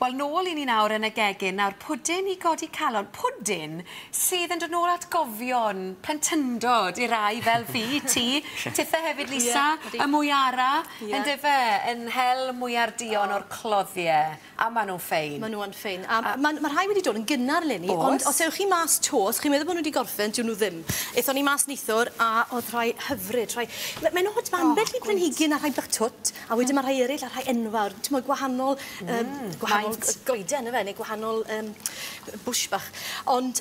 Wel, nôl i ni nawr yn y gegin. Nawr, pwdin i godi calon. Pwdin sydd yn dod nôl atgofion plentyndod i rai fel fi, ti, tithe hefyd, Lisa, Ie, y mwyara, Ie. yndyfe, yn hel mwyar duon o'r cloddie, a ma' nw'n ffein. Ma' nhw yn ffein. A ma' rhai wedi dod yn gynnar leni, Oes. ond os ewch chi mas 'to, os chi'n meddwl bod nhw wedi gorffen, dyw nhw ddim. Aethon ni mas neithiwr a o'dd rhai hyfryd, rhai... Mae'n od, ma' ambell i planhigyn a rhai bach twt, a wedyn ma' rhai eraill a rhai enfawr, t'mod gwahanol gwahanol Maint. goeden yfe, neu gwahanol bush bach. Ond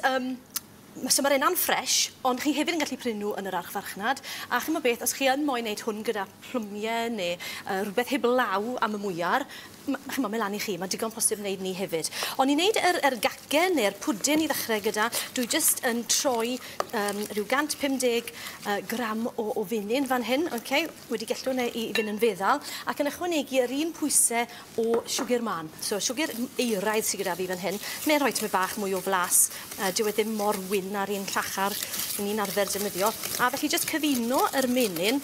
so ma'r reina'n ffres, ond chi hefyd yn gallu prynu nhw yn yr archfarchnad. A chimod beth, os chi yn moyn neud hwn gyda plwmie neu rhywbeth heblaw am y mwyar, chimod, mae lan i chi, mae digon posib wneud ni hefyd. Ond i wneud yr gacen neu'r pwdin i ddechrau gyda, dwi jyst yn troi rhyw 150 gram o fenyn fan hyn, okay, wedi gellwn e i fynd yn feddal, ac yn ychwanegu yr un pwysau o siwgr mân. So siwgr euraidd sydd gyda fi fan hyn, mae'n rhoi tymed bach mwy o flas, dyw e ddim mor wyn ar un llachar ni'n arfer defnyddio. A felly jyst cyfuno yr menyn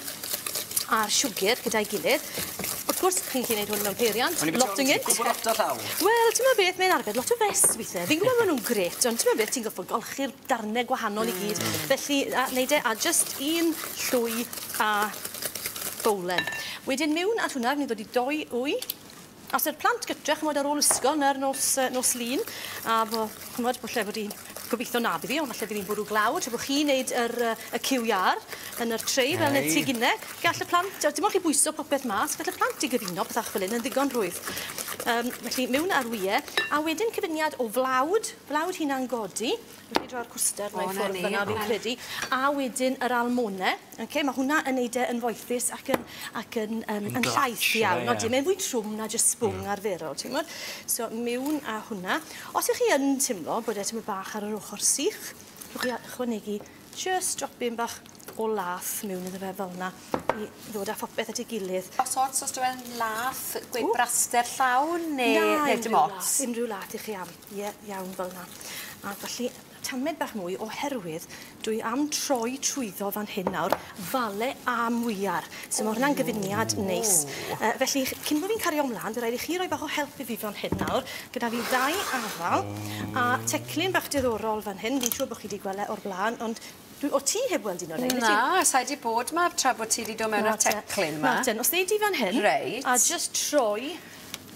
a'r siwgr gyda'i gilydd. Wrth gwrs, chi'n gallu gwneud hwn mewn peiriant, O'n i lot yn gynt. Gwybod lot o llaw. Wel, ti'n meddwl beth, mae'n arbed lot o fes weithiau. Fi'n gwybod maen nhw'n grêt, ond ti'n meddwl beth, ti'n gorfod golchi'r darnau gwahanol i gyd. Felly, a wneud e, a jyst un llwy a bowlen. Wedyn mewn at hwnna, ni'n dod i doi wy. Os yw'r plant gytre, ch'mod, ar ôl ysgol na'r nos Lun, a bo, ch'mod, falle bod hi'n gobeithio na bydd hi, ond falle bydd hi'n bwrw glaw, tra bod chi'n neud y cyw iâr yn yr tray fel wneud ti gynne, gall y plant, dim ond chi bwyso popeth mas, gall y plant i gyfuno pethach fel hyn yn ddigon rhwydd. Felly, mewn ar wyau, a wedyn cyfuniad o flawd, flawd hunan godi, felly droi'r cwstard 'na i O, 'na ffwrdd ni. fyna, fi'n credu, a wedyn yr almone, okay, mae hwnna yn neud e yn foethus ac yn Yn llaith glatsh, iawn. ie. Odi, mae'n fwy trwm na jyst sbwng arferol, ti'n gwybod? So, mewn â hwnna. Os ych chi yn teimlo bod e tymed bach ar yr ochr sych, rhowch chi ychwanegu just dropyn bach o lath mewn iddo fe fel yna i ddod â phopeth at ei gilydd. Os ots, os dwi'n lath, gweud Ww. braster llawn neu, Na, neu dim unrhyw ots? lath, unrhyw lath i chi am. Ie, iawn fel yna. A felly, tamed bach mwy oherwydd dwi am troi trwyddo fan hyn nawr, fale a mwyar. So mae hwnna'n gyfuniad neis. Felly, cyn bod fi'n cario ymlaen, bydd rhaid i chi roi bach o help i fi fan hyn nawr. Gyda fi ddau afal a teclyn bach diddorol fan hyn. Fi'n siŵr bod chi wedi gweld e o'r blaen, ond o ti heb weld un o'r rhain, wyt ti? Na, sa'i di bod ma tra bod ti wedi dod mewn â'r Nawr te. teclyn ma. Nawr te, os ddei di fan hyn, a just troi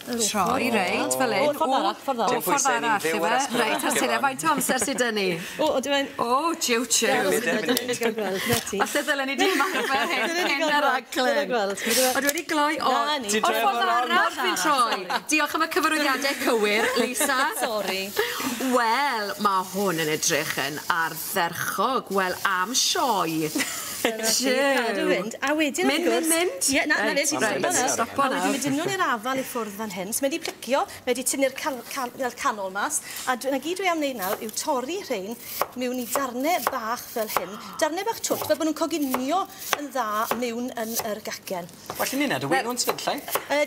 yr ochr. Troi, reit, fel hyn. O, ffordd arall, ffordd arall. O, ffordd Dim pwysau, ni'n arall, fyw ife? ar S4C Reit, os ti'n faint o amser sydd 'da ni? O, o, dwi'n... O, jiw, jiw. Gweld, na ti. Falle ddylen ni di ymarfer hyn Dylen ni cyn gael yr gweld, raglen. dylen gweld. O, dwi wedi gloi o, Na ni. Ti'n o'r troi ffordd ffordd arall fi'n troi. Diolch am y cyfarwyddiadau cywir, Lisa. Sori. Wel, mae hwn yn edrych yn ardderchog. Wel, am sioe. Cadw fynd. A wedyn, Mynd, wrth gwrs... mynd, mynd. Ie, na, na, Reit, fe, ti'n reit, stopo stopo nawr. A wedyn nawr. mae dyn nhw'n i'r afal i ffwrdd fan hyn. So mae wedi plicio, mae wedi tynnu'r canol mas. A na gyd dwi am wneud nawr yw torri rhein mewn i darnau bach fel hyn. Darnau bach twt, fel bod nhw'n coginio yn dda mewn yn yr gacen. Well i ni wneud y winwns fyd, llai.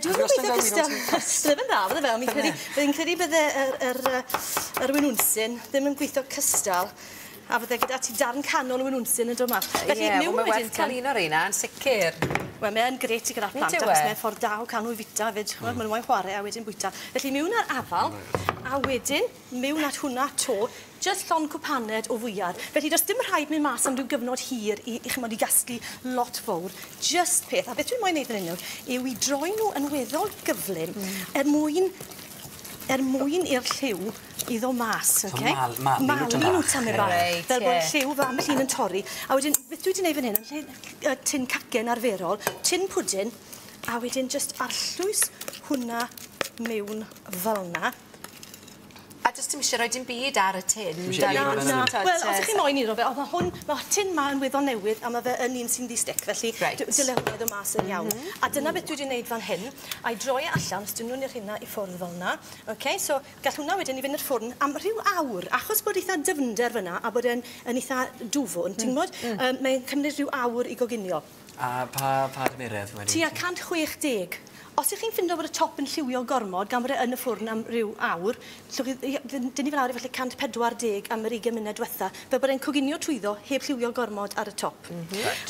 Dwi'n Fi wastad gweithio yn gael cystal. winwns. Bydde fe'n dda, bydde fe, ond fi'n credu bydde yr winwnsyn ddim yn gweithio cystal a fydde gyda ti darn canol o winwnsyn yn dod mas. Felly, Ie, mewn wel, mae wedyn werth cael un o'r reina, yn sicr. Wel, mae'n grêt i gyda'r Nid plant, yw achos e? mae'n ffordd da o cael nhw i fita hefyd. Mm. Maen nhw'n moyn chwarae a wedyn bwyta. Felly, mewn â'r afal, a wedyn mewn at hwnna to, just llond cwpaned o fwyar. Felly, does dim rhaid mynd mas am ryw gyfnod hir i chymod, i gasglu lot fawr. Just peth. A beth dwi'n moyn neud fan hyn nawr yw i droi nhw yn weddol gyflym er mwyn i'r lliw i ddod mas, oce? malu nhw Malu tam nhw bach. tamed bach. Reit, Fel bod ie. lliw fe ambell un yn torri. A wedyn, beth dwi wedi gwneud fan hyn, yn lle tin cacen arferol, tin pwdin, a wedyn just arllwys hwnna mewn fel 'na. A jyst dim eisiau rhoi dim byd ar y tin. Dim isie Da unrhyw ni. beth. Na, T'od, wel, os ych chi moyn iddo fe, ond mae hwn, mae'r tin ma yn weddol newydd a mae fe yn un sy'n ddi-stick, felly dyle hwnna ddod mas yn iawn. A dyna beth dwi wedi gwneud fan hyn, a'i droi e allan, os dyn nhw'n i'r hynna i ffwrdd fel yna. Okay, so gall hwnna wedyn i fynd i'r ffwrn am rhyw awr, achos bod eitha dyfnder fyna a bod e'n yn eitha dwfwn, ti'n gwybod? Mae'n cymryd rhyw awr i goginio. A pa dymheredd wedyn? Tua 160. Os ych chi'n ffindo bod y top yn lliwio gormod, gan bod e yn y ffwrn am ryw awr, llwch chi dynnu fe lawr i falle 140 am yr 20 munud diwetha, fel bod e'n coginio trwyddo heb lliwio gormod ar y top.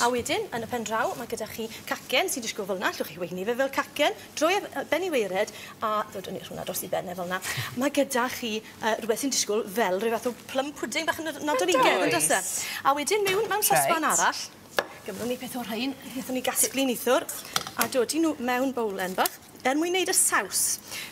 A wedyn, yn y pen draw, mae gyda chi cacen sy'n disgwyl fel 'na, llwch chi weini fe fel cacen, droi e ben i weired, a ddodwn ni hwnna dros i ben e fel 'na. Mae gyda chi rhywbeth sy'n disgwyl fel rhyw fath o plum pudding bach yn Nadoligaidd, yn does e? A wedyn mewn sosban arall, gymrwn ni peth o'r rhain, wnaethon ni gasglu neithiwr, a dodi nhw mewn bowlen bach, er mwyn wneud y saws.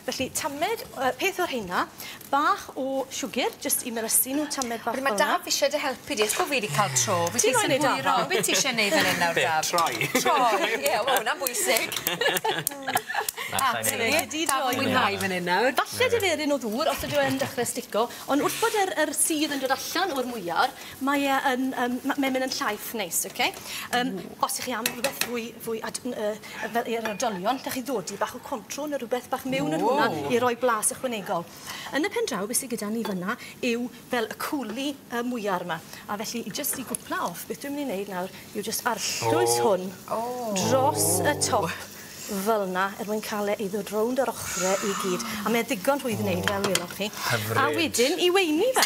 Felly, tamed peth o'r rheina, bach o siwgr, jyst i melysu nhw, tamed bach Mae fel 'na. Daf eisiau dy helpu di, ysgol fi wedi cael tro. Fi Ti 'di moyn neud synhwyro. Daf? Beth ti eisiau neud fel hyn nawr, Daf? Troi. Troi, ie, wel, hwnna'n bwysig. A ti, Daf yn mwynhau fan hyn nawr. Falle diferyn o ddŵr os ydyw e'n dechrau stico, ond wrth bod yr sudd yn dod allan o'r mwyar, mae e yn, mae'n mynd yn llaith neis, oce? Os ych chi am rhywbeth fwy fel i'r oedolion, llech chi ddodi bach o Cointreau neu rhywbeth bach mewn yn hwnna i roi blas ychwanegol. Yn y pen draw, beth sydd gyda ni fyna yw fel y cwli mwyar yma. A felly, jyst i gwpla off, beth dwi'n mynd i wneud nawr yw jyst arllwys hwn dros y top fel yna, er mwyn cael e i ddod rownd yr ochrau i gyd. A mae'n ddigon rhwydd i wneud, fel welwch chi. Hyfryd. A wedyn, i weini fe.